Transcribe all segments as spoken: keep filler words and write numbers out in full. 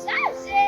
Chaje!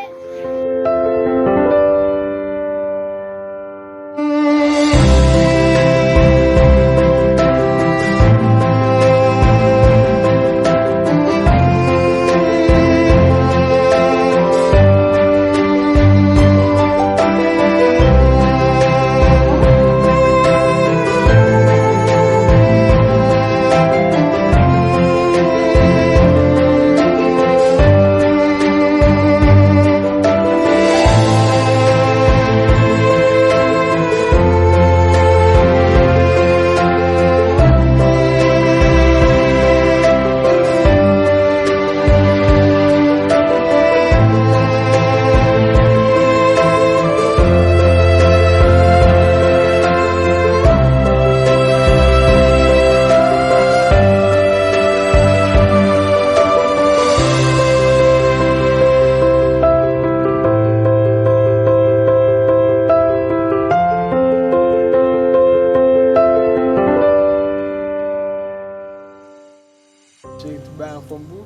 Cheri, tout bagay anfòm pou ou?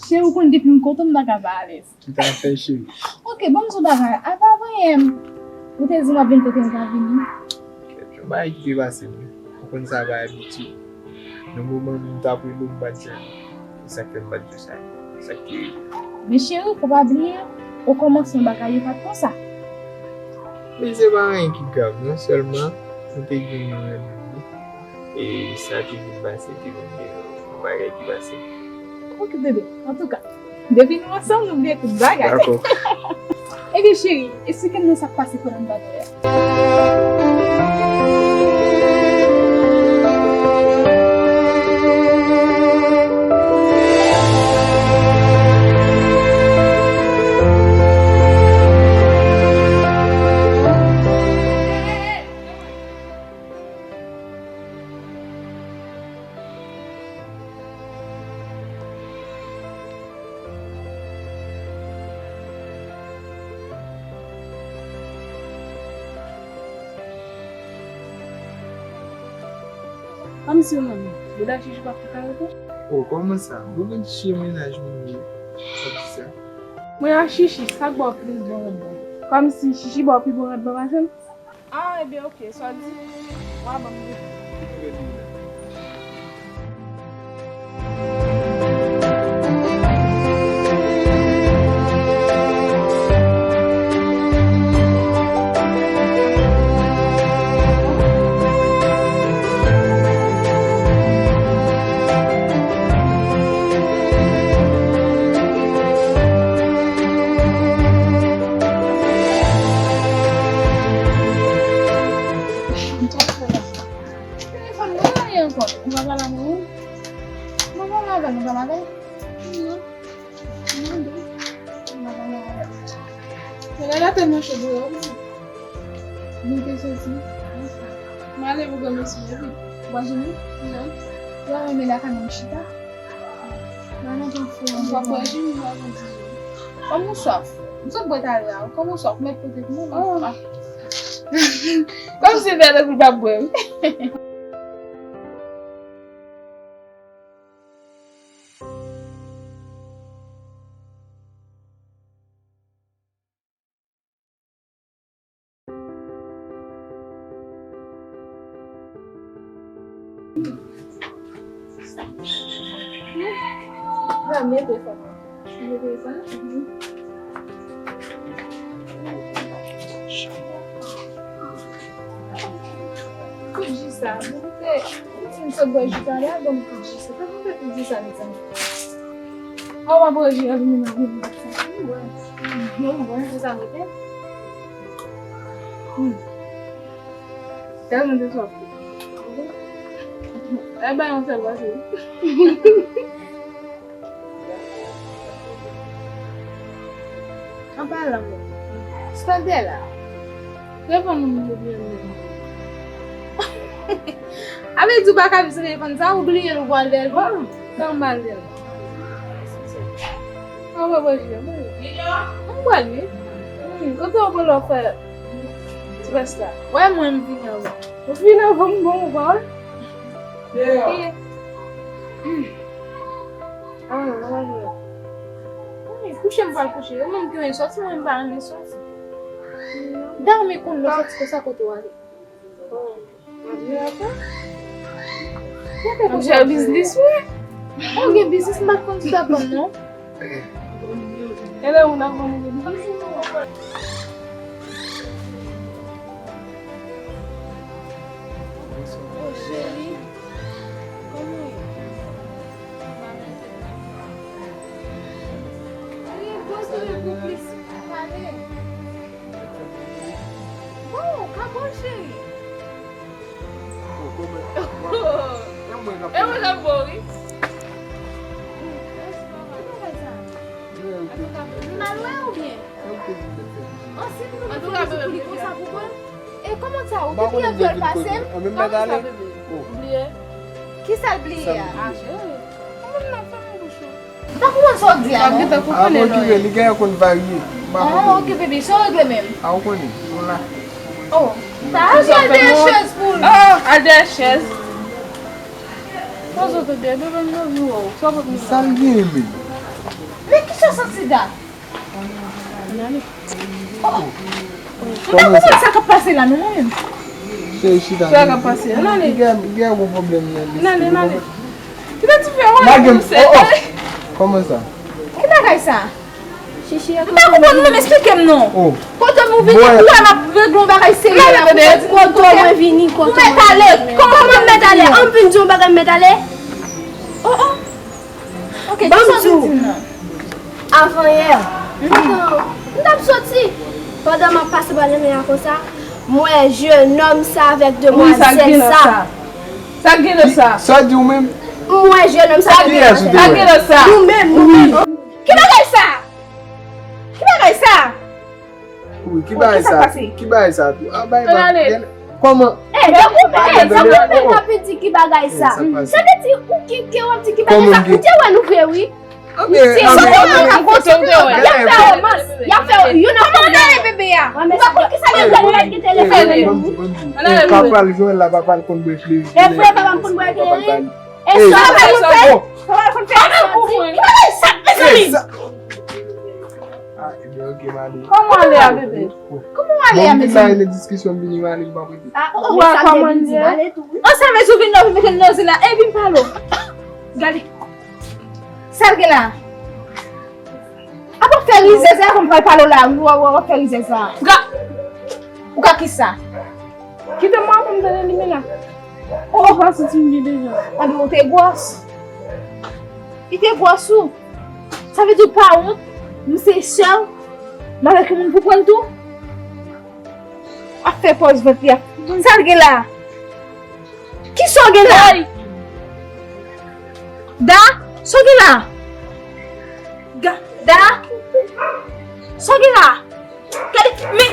Cheri, ou konn depi m kote m pa ka pa alèz. Tout afè, cheri. Ok, ban m di w bagay. Apa vanyen m, ou te di m w ap vin kote m pa vini? Kèt, yon bagay ki te pase m wi. Ou konn sa pa abitid. Nan moman m t ap rele w, m pa t janm. E sa k fè m pa t di w sa. Sa k te rive. Men cheri, fò pa bliye, okòmansman bagay yo pa t konsa. Men se pa anyen ki grav non, sèlman nou te gen yon randevou. E sa te vin pase, te vin gen yon bagay ki pase. Ok, bebe, antouka, depi nou ansanm, nou bliye tout bagay. Dakò. Ebyen, cheri, esplike m nan sa k pase pandan m pa t wè a. Kòmsi ou menm, bouda Chichi p ap fè karate? O, kòman sa? Bouda Chichi e mennaj mwen ye. Sa ki sa? Mwen ak Chichi, sa k ba w plis bon randman? Kòmsi Chichi ba w pi bon randman pase m? Ah, ebyen, ok, sa w di, w a ban m goumen. Telefòn mwen la ye ankò. Ou pa pale avè l? Mwen pale avè l, ou pale avè l? Non. Mwen mande. Ou pa pale avè l. Solèy la tèlman cho deyò wi. Mwen te soti. M ale pou granmesi epi. Ou pa jwenn li? Non. Ou pa renmen lakay mwen chita? Mwen nan tan fou an. M pa kwè jwenn li, m pa konn si jwenn. Kòm ou swaf. M sot bwè talè a. Kòm ou swaf, mèt pote pou mwen. Oh. Ah. Kòmsi l fè tankou l p ap bwè wi. Kout ji sa, bon, se, m fin sot bwè ji talè a, ban m kout ji sa. Fè m fè kout ji sa, mezanmi. Aw, w ap bwè ji a, vini nan vin. Mwen, mwen, se sa m rete. Hmm. Tèlman de swaf. E bay yon sèl pase. An palan, Stantè la. Telefòn mwen m te bliye l menm. A vle di w pa ka viv san telefòn sa, ou bliye l, ou pral vè l. Bon, sa m mal vè l. An pa pral jwe, mwen. Mwen pral wi. Hmm, kote w pral fè ti pès la? Wè mwen m vini anvan. Ou vini anvan m bon ou pa wè? Ki? Hmm. Ah, non, non, non. Wi, kouche m Al kouche. Ou menm ki renmen sòti, mwen m pa renmen sòti. Dòmi konn lè w sòti konsa kote w ale. Oh. Ap jere biznis, wi. Ou gen biznis, m pa t konn si w t ap vann, non. E lè ou nan vann biznis. Oh, cheri. Kòman w ye? Wi, poze w pou plis pale. Bon, kabòl cheri. E mwen k ap bo wi. Ki bagay sa? M mal wè oubyen? Antouka, bebe, li konsa pou mwen. E kòman sa, ou te bliye vyòl pase m? Kòman sa, bebe? Ou bliye? Kisa l bliye a? Kòman nan fanmi bouch ou? M pa konprann sa w di a, non. Ap okipe, li genyen konn varye. M pa konprann. Ah, ok, bebe, sa w regle menm? A, ou konnen, nou la. Oh, sa al dèyè chèz pou l. Oh, al dèyè chèz. Sa w sot dèyè, bebe, m anvi wè w. Sa w pot mwen? Sa l genyen menm? Men kisa w santi dat? Mwen pa konprann sa k ap pase la non mwen menm. Cheri, chita. Sa k ap pase? Ann ale. Gen, gen yon pwoblèm nan lespri. Ann ale, ann ale. Kite ti fè wè pou sèten. Kòman sa? Ki bagay sa? M pa konprann, ou menm eksplike m non. Kote m ou vini, ou wè m ap regle yon bagay serye la. Kote mwen vini, kote mwen vini. Ou mèt ale. Kòman m mèt ale? An m vin di yon bagay m mèt ale. Oh, oh. Ok, kisa w vin di m nan? Avanyè, pandan m t ap soti, pandan m ap pase pa nan men an konsa, m wè jennonm sa avèk demwazèl sa. Sa k gen nan sa? Sa w di ou menm? M wè jennonm sa avèk demwazèl sa. Sa k gen nan sa? Nou menm, nou menm. Ki bagay sa? Ki bagay sa? Wi, ki bagay sa tou? Ki bagay sa tou? A, bay, bay. Kòman? Eh, tankou, eh, tankou, eh, tankou, tankou, tankou, ki bagay sa? Sa vle di, ou ki, ki w ap di ki bagay sa? Ou te wè nou vre, wi. Misye, sa te wè nan konsa, y ap fè romans, y ap fè, youn ap fè bebe a. Ou pa konn kisa l ap fè, l ap gen telefòn. Papa l jwenn la, papa l konn bwè kleren. E vre, papa m konn bwè kleren. E sa, papa l konn fè, papa l konn fè. Ki bagay sa, mezanmi? Ah, ebyen, ok, m ale. Kòman w ale a, bebe? Kòman w ale a, mezanmi? Bon, m vin la, e diskisyon m vini, m ale, m pa prete. Ah, oh, oh, men sa m te vin di, m ale tou, wi. Ansanm, mezanmi, vin la, vin mete l nan zen la, e vin pale w. Gade. Sa l gen la? Apa w fè rizèz la, kòm pral pale w la, w ap fè rizèz la. Ou ka kisa? Kite m wè pou m tande li menm la. Oh, oh, pa santi m byen deja. Ann, ou te gwòs. Li te gwòs ou. Sa vle di ou pa wont. M se sè w. M avèk yon moun pou pran l tou. Ap fè pòz vant li a. Sa l gen la? Kisa w gen la? Da? Sa w gen la? Da? Sa w gen la? Gade, men,